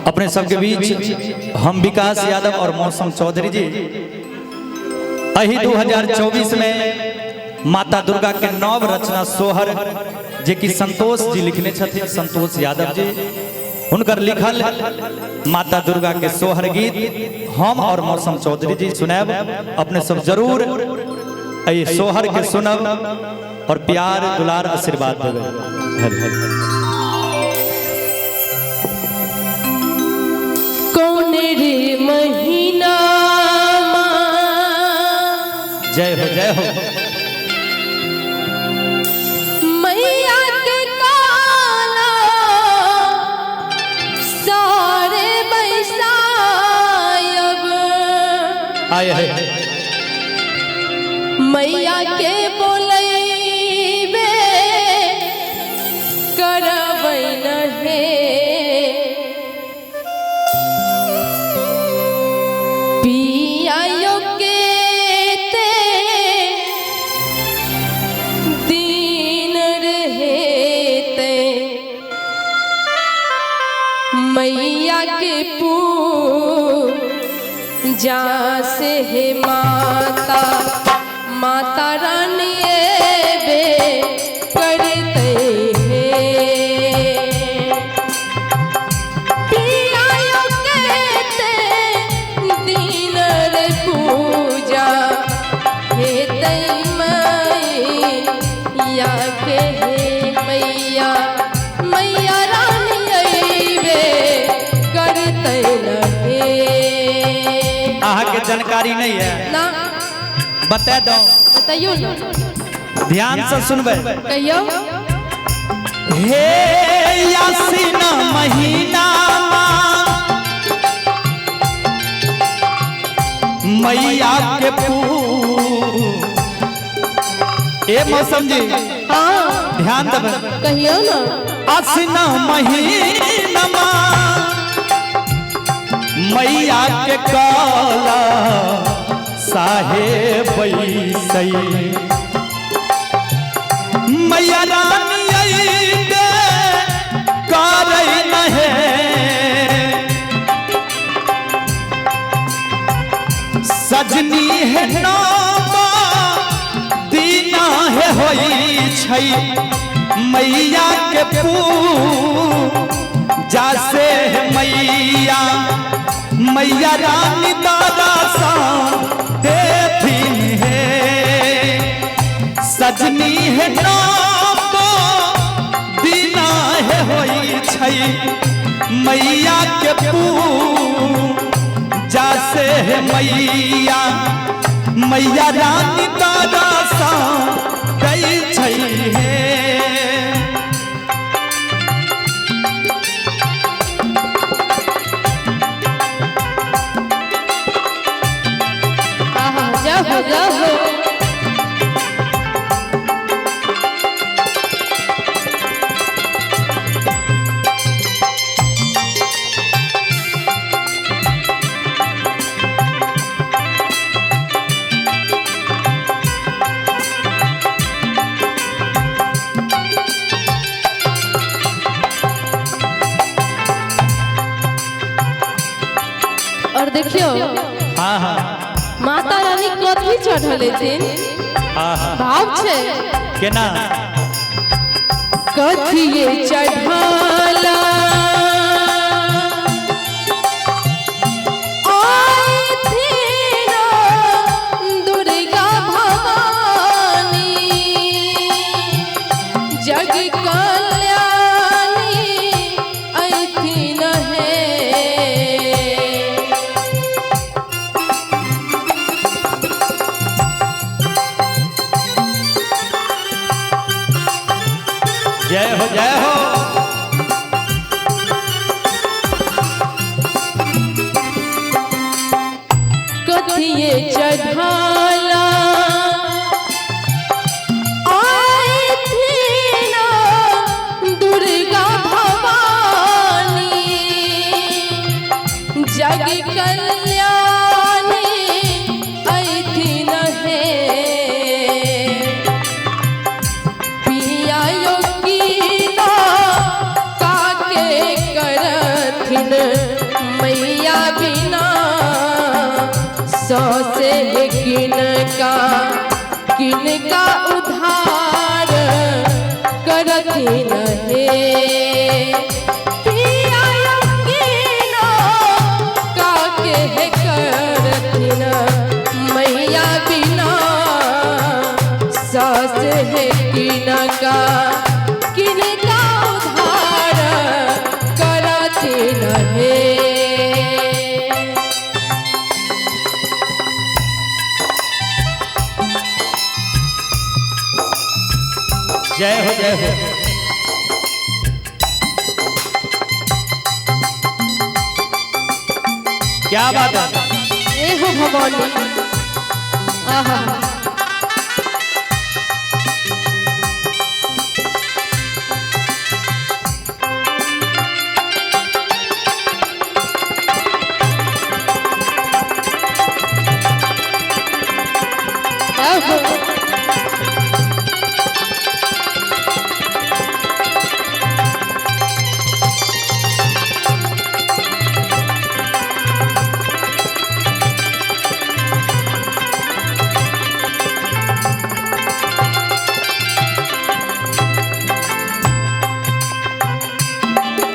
अपने सबके बीच हम विकास यादव और मौसम चौधरी जी अही 2024 में माता दुर्गा के नव रचना सोहर जे कि संतोष जी लिखने छथिन, संतोष यादव जी, हुनकर लिखल माता दुर्गा के सोहर गीत हम और मौसम चौधरी जी सुनाब। अपने सब जरूर एहि सोहर के सुनब और प्यार दुलार आशीर्वाद देबै। कौन रे महीना जय हो जय हो। मैया के काला सारे बैसायब, आए है मैया के बोलैबे करबै नहे, पियायो के ते दीन रहते, मैया के पूजा से हे माता, माता रानी बे करते हे, पियायो के ते दीन रे पूजा हेतै मैया के, हे मैया, मैया रानी अइबे करतै न हे। अहाँ के जानकारी नहीं है ना बता दो, बताइयो ना, ध्यान से सुनबै। कहियो। हे यासीन महीना मैया के पू ए मौसम जी हाँ ध्यान देबै। कहियो ना। आसिन महीना मैया के काला साहेब बैसई, मैया रानी अइबे करै नहे, सजनी है नामा दीना है होई छै, मैया के पूजा से मैया, मैया रानी दादा सा देथिन हे, सजनी है नामा दीना है होई छै, मैया के पूजा से मैया, मैया रानी दादा सा दै छै हे। आहा जय हो जय हो। और देखियो हाँ हाँ माता रानी कथी चढ़ल हेथिन, हाँ हाँ भाव छै केना कथिए चढ़ाला आएथिन दुर्गा भवानी, जग कल्याणी अइथिन हे। जय हो जय हो। कथिए चढ़ाला आएथिन दुर्गा भवानी, जग कल्याणी अइथिन हे, पिया योगी काके करथिन, करथिन मैया बिना सौसे किनका किनका उधार करथिन हे। पिया यकीना काके करथिन मैया बिना सौसे किनका किनका उधार करथिन हे। जय हो जय हो। क्या बात है। हे हो भवानी। आहा आहो।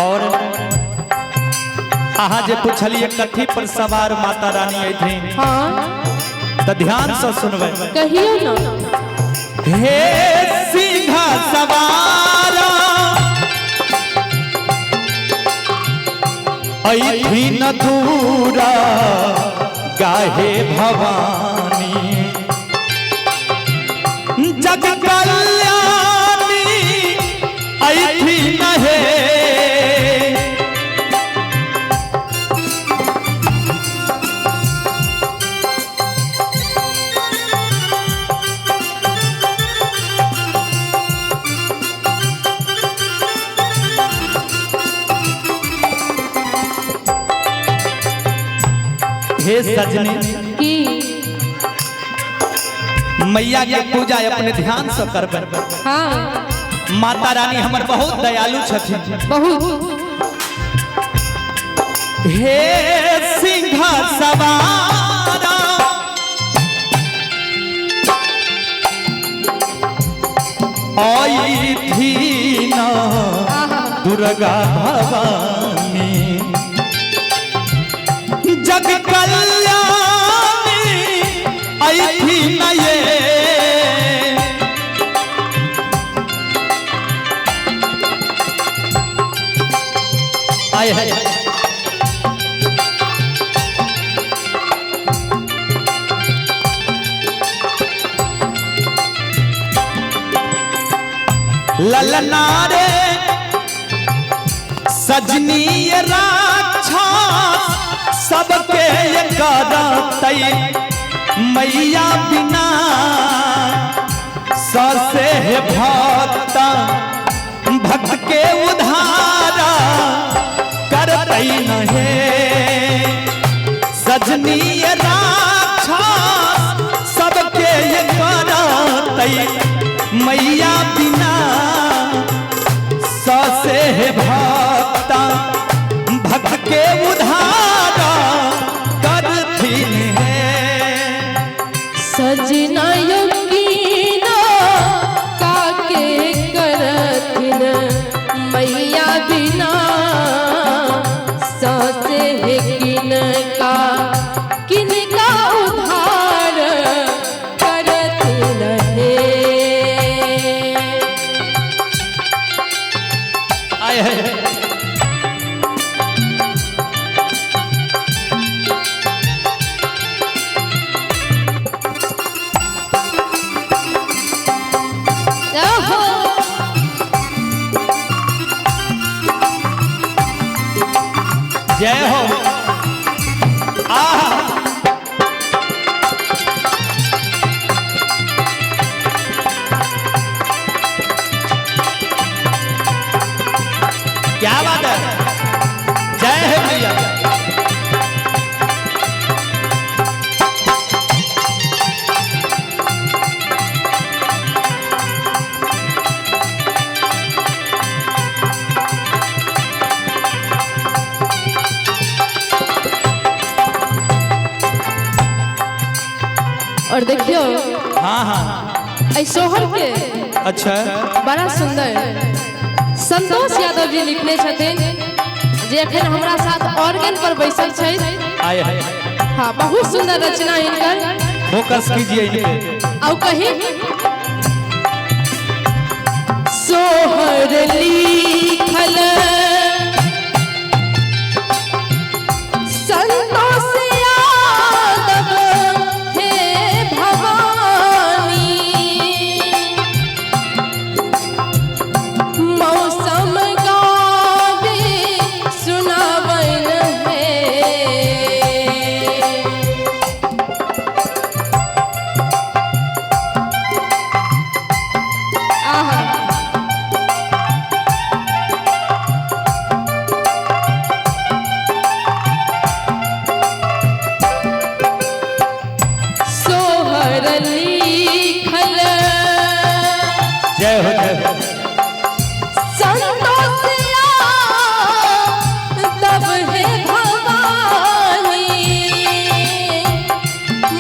और अहाँ जे पूछलिए कथी पर सवार माता रानी अथिन, हाँ तो ध्यान से सुनबै। कहियो ना। हे सिंह सवारा अथिन दूरा गाहे भवानी, जग कल्याणी अथिन हे। हे सजनी की मैया के पूजा अपने ध्यान से करबै। हाँ माता रानी हमर बहुत दयालु छथिन। बहुत। हे सिंह सवारा अइथिन दुर्गा भवानी, जग कल्याणी अइथिन ये। आए है ललना रे सजनी राक्षस सबके करतै मैया बिना ससे भक्त भक्त के उधारा करतै नहे। सजनी राक्षस सबके करतै मैया बिना ससे भक्त भक्त के उधारा करथिन हे। सजना यकीना काके करथिन मैया बिना ससे किनका किनका उधार करथिन हे। आए है आहो। जय हो। आहा क्या बात है। जय है भैया। और देखियो हाँ हाँ एहि सोहर के अच्छा बड़ा सुंदर संतोष यादव जी लिखने छथिन, जे एखन हमरा साथ ऑर्गन पर बैसल छथि। आए है। हाँ, बहुत सुंदर रचना हिनकर। फोकस कीजिए इन पे। और कही सोहर लिखल संतोष यादव हे भवानी, मौसम गावे सुनावन है। आहा सोहर लिखल जय हो जय हो। संतोष यादव हे भवानी,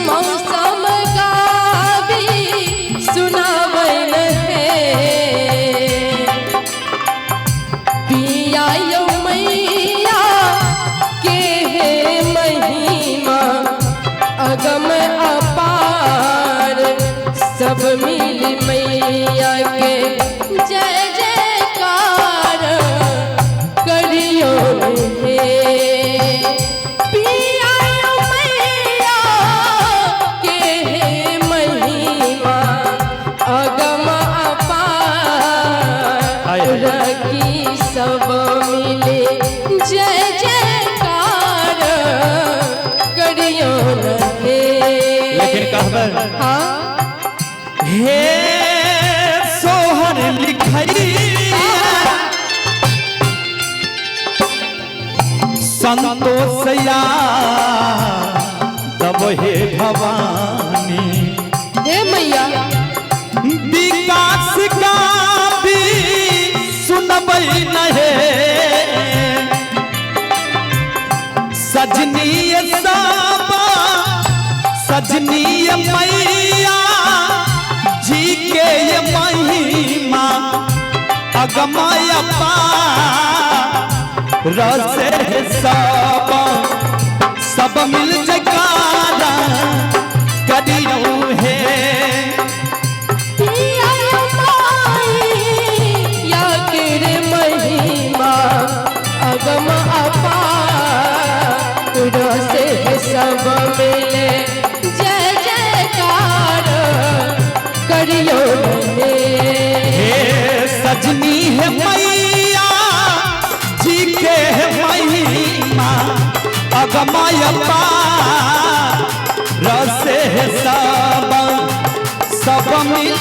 मौसम गावी सुनावन है। पिया यो मैया के हे महिमा अगम अपार, सब मिल मैया के जय जयकार करियो हे। पिया यो मैया के हे महिमा अगम अपार, हाय हाय। रखी सब मिले जय जयकार करियो हे। लेकिन कहबै हाँ हे सोहर लिखई संतोष यादव हे भवानी, हे मैया विकास का भी सुनबै नहे, सजनीय साबा सजनीय मैया जी के ये महिमा अगमय पार रसे सब सब मिल जयकारा करियो हे। पिया यो माई या के महिमा अगम अपार, रसे सब मिले जय जयकार करियो हे। हे सजनी है मैया जी के है महिमा अगमय पार रसे सब सब मिल